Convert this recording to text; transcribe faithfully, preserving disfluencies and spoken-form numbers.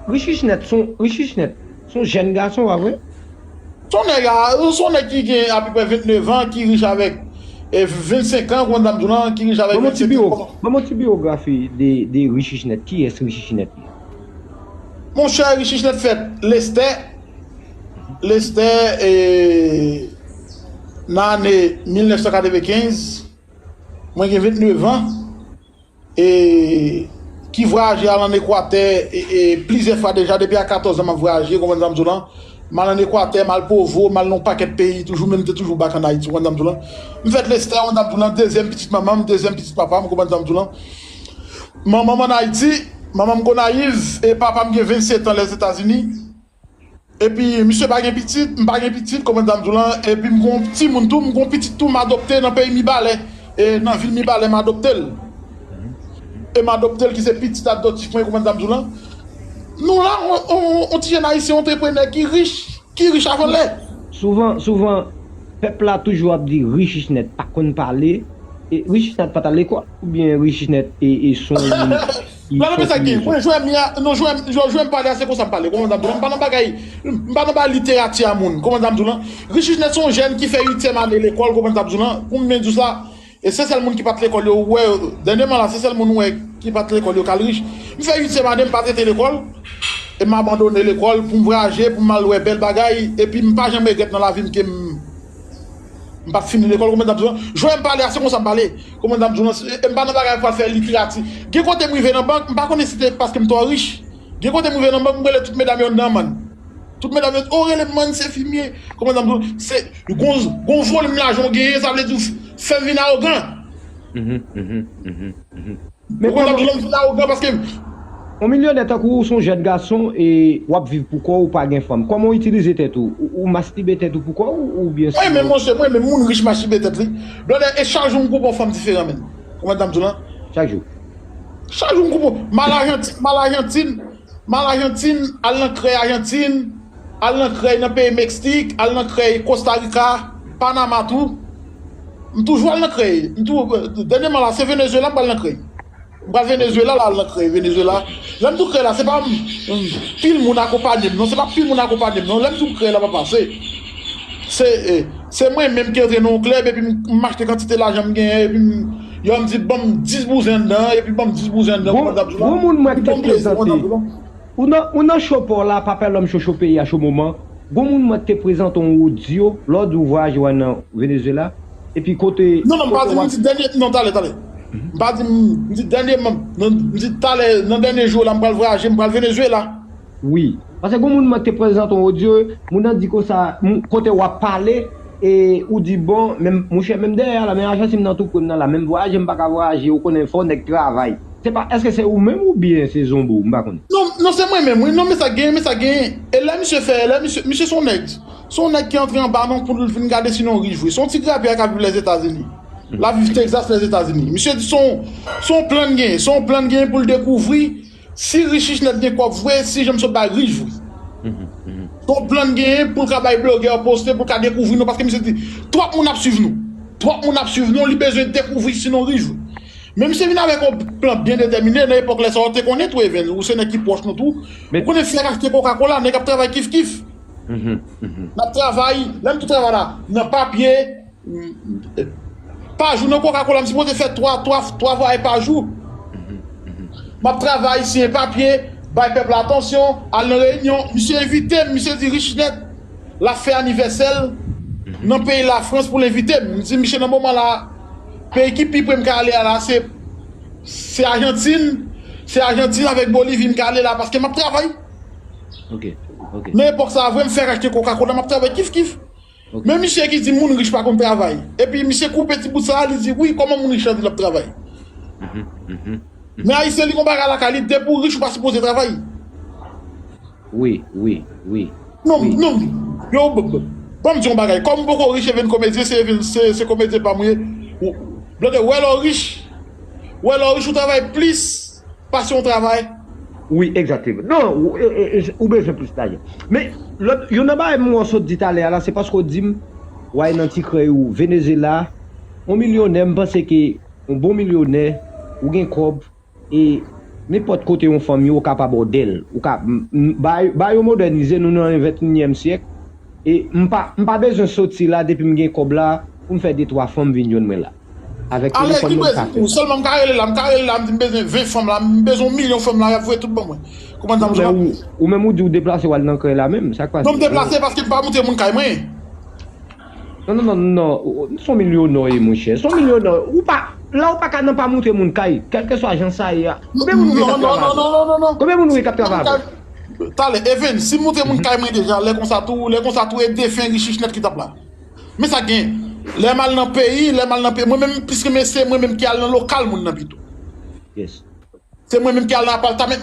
Rich Richnèt, se yon, Rich Richnèt, se yon jèn gason, pa vre? Se yon nèg a, se yon nèg ki gen apeprè vennnev an, ki rich avèk e, vennsenk an, kòman di w lan, ki rich avèk Ban m yon ti vennsenk an. Ban m yon ti biyografi de, de Rich Richnèt. Kiyès Rich Richnèt ye? Monchè, Rich Richnèt fèt Lestè, Lestè, e, nan ane mil nèf san katrevenkenz, mwen gen vennnev an, e, ki vwayaje al ann Ekwatè, e, e, plizyè fwa deja, depi a katòz an m ap vwayaje, kòman di w lan, m al ann Ekwatè, m al Povo, m al nan yon pakèt peyi, toujou, men m te toujou back ann Ayiti, kòman di w lan. M fèt Lestè, kòman di w lan, dezyèm pitit manman m, dezyèm pitit papa m, kòman di w lan. Manman m ann Ayiti, manman m Gonayiv, e papa m gen vennsetan Lèzetazini. Epi, misye pa gen pitit, m pa gen pitit, kòman di w lan, epi m gon timoun tou, m gon pitit tou, m adopte nan peyi Mibalè, e nan vil Mibalè, m adopte l. E m adopte l ki se pitit adoptif mwen, kòman di w lan. Nou la, on, on, on ti jèn ayisyen antreprenè ki rich, ki rich avan lè. Souvan, souvan, pèp la toujou ap di Rich Richnèt pa konn pale. E Rich Richnèt pa t al lekòl, oubyen Rich Richnèt e, e se yon moun ki Lè nou pe sa sòti gen, leson? Mwen, jwè m ya, non, jwè m, jwè, jwè m pale ase konsa m pale. Kòman di w lan, m pa nan bagay, m pa nan bagay literati a moun. Kòman di w lan, Rich Richnèt se yon jèn ki fè uityèm ane lekòl, kòman di w lan, pou m byen di w sa, e se sèl moun ki pa t lekòl yo, ou wè, dènyèman la, se sèl moun ou wè ki pa t lekòl yo k al rich. M fè uityèm ane, m pa t rete lekòl, e m abandone lekòl pou m vwayaje, pou m al wè bèl bagay, epi m pa janm regrèt nan lavi m ke m, m pa t fini lekòl, kòman di w lan. Jwè m pale, a se konsa m pale, kòman di w lan, e m pa nan bagay pou al fè literati. Gen kote m rive nan bank, m pa konnen si te paske m twò rich. Gen kote m rive nan bank, m rele tout medam yo nan man. Tout medam yo, o, rele m man, se fi m ye. Kòman di w lan, se, gon, gon volim lajan w genyen, sa vle di w fè m vin awogan. Mhm, mhm, mhm, mhm. Men kòman di w lan, m vin awogan paske Yon milyonè tankou ou, se yon jèn gason e w ap viv pou kò w, ou pa gen fanm. Kòman w itilize tèt ou? Ou, ou mastibe tèt ou pou kò w, oubyen Mwen menm, monchè, mwen menm, moun rich machibe tèt li. Blòdè, e chak jou m gon fanm diferan, menm. Kòman di w lan? Chak jou. Chak jou m gon. M al Ajantin, m al Ajantin, m al Ajantin, al nan krèy Ajantin, al nan krèy nan peyi Meksik, al nan krèy Kosta Rika, Panama tou. M toujou al nan krèy. M tou, dènyèman la, se Venezuela m pral nan krèy. M pral Venezuela la, al nan krèy Venezuela. Lè m tou krèy la, se pa m, m, pil moun akonpanye m, non, se pa pil moun akonpanye m, non. Lè m tou krèy la, papa, se, se, eh, se mwen menm ki antre nan yon klèb, epi m, m achte kantite lajan m genyen, epi m, yo m di, ban m dis bouzen anndan, epi ban m dis bouzen anndan, kòman di w lan? Gwo moun mwen ki te prezante. Ou nan, ou nan cho pa w la, pa pè lòm cho cho peyi a cho moman. Gon moun mwen te prezante yon odyo, lè w di w vwayaje w al nan Venezuela, epi kote. Non, non, m pa di, m di dènye, non, talè, talè. M pa di, m di dènye, m, non, m di talè, nan dènye jou la, m pral vwayaje, m pral Venezuela. Wi. Paske gon moun mwen te prezante yon odyo, moun nan di konsa, m, kote w ap pale, e ou di bon, men monchè, menm dèyè a la, men ajantin m nan tou pre m nan la, menm vwayaje m pa ka vwayaje, ou konnen fò nèg travay. Se pa, èske se ou menm oubyen se Zonbo? M pa konnen. Non, non, se mwen menm, wi. Non, men sa gen, men sa gen. E lè misye fè, lè misye, misye se yon nèg. Se yon nèg ki antre anba non pou l vin gade si nou rich vre. Se yon ti grapyè k ap viv Lèzetazini. L ap viv Texas, Lèzetazini. Misye di se yon, se yon plan gen, se yon plan gen pou l dekouvri si Rich Richnèt gen kòb vre, si jan m sot bay rich vre. Se yon plan gen pou l ka bay blogè poste, pou l ka dekouvri nou, paske misye di, twòp moun ap swiv nou. Twòp moun ap swiv nou, li bezwen dekouvri si nou rich vre. Men misye vin avèk yon plan byen detèmine, nan epòk lè sa yo te konnen tou, Evens, ou se nèg ki pwòch nou tou. Ou konnen fè achte Coca-Cola, nèg ap travay kif kif. N ap travay, lè m tou travay la, nan papye, pa jou nan Coca-Cola, m sipoze fè twa, twa, twa vwayaj pa jou. M ap travay, siyen papye, bay pèp la atansyon, al nan reyinyon. Misye envite m, misye di Richnèt, l ap fè anivèsè l nan peyi Lafrans pou l envite m. M di misye nan moman la, peyi ki pi pre m ka ale a la, se, se Ajantin, se Ajantin avèk Bolivi m ka ale la, paske m ap travay. Ok, ok. Nan epòk sa a vre, m fè achte Coca-Cola, m ap travay kif kif. Men misye ki di moun rich pa konn travay. Epi misye koupe ti bout sa a, li di, wi, kòman moun rich la di l ap travay? Men Ayisyen, li gon bagay lakay li, depi w rich, ou pa sipoze travay. Wi, wi, wi. Non, non, yo, ban m di yon bagay. Kòm m poko rich, Evens komedyen, se, se, se komedyen pa m ou ye. Blòdè, wè lè w rich, wè lè w rich, ou travay plis pase yon travay. Wi, egzakteman. Non, ou, e, e, e, ou bezwen plis lajan. Men, lòt, youn nan bagay m wè w sot di talè a la, se paske w di m, w al nan ti krèy ou, Venezuela, yon milyonè, m panse ke yon bon milyonè, ou gen kòb, e Nenpòt kote yon fanm ye, ou ka pa bòdèl. Ou ka m- m- ba, ba yo modènize, nou nan venteyinyèm syèk. E m pa, m pa bezwen soti la depi m gen kòb la pou m fè de twa fanm vin jwenn mwen la. Avèk Alè, telefòn ki mwen m ka Brezil fè pou sa. Sèlman m ka rele la, m ka rele la, m di m bezwen ven fanm la, m bezwen yon milyon fanm la, y ap voye tout ban mwen. Kòman sa m Men ou, ou menm ou di ou deplase w al nan kay la menm. Sa k pase? Non, m deplase paske m pa montre moun kay mwen. Non, non, non, non, non. Ou- Se yon milyonè, monchè. Se yon milyonè. Ou pa, la ou pa ka nan pa montre moun kay, kèlkeswa jan sa ye a. Konbyen moun ou ye k ap Non, non, travay non, avè? non, non, non, non. Konbyen moun ou ye k ap travay avè? Talè, Evens, si m montre moun kay mwen deja, lè konsa tou, lè konsa tou, e defen rich rich nèt ki t ap la. Men sa k gen. Lè m al nan peyi, lè m al nan peyi, mwen menm, piske men se mwen menm ki al nan lokal moun nan pito. Yes. Se mwen menm ki al nan apatman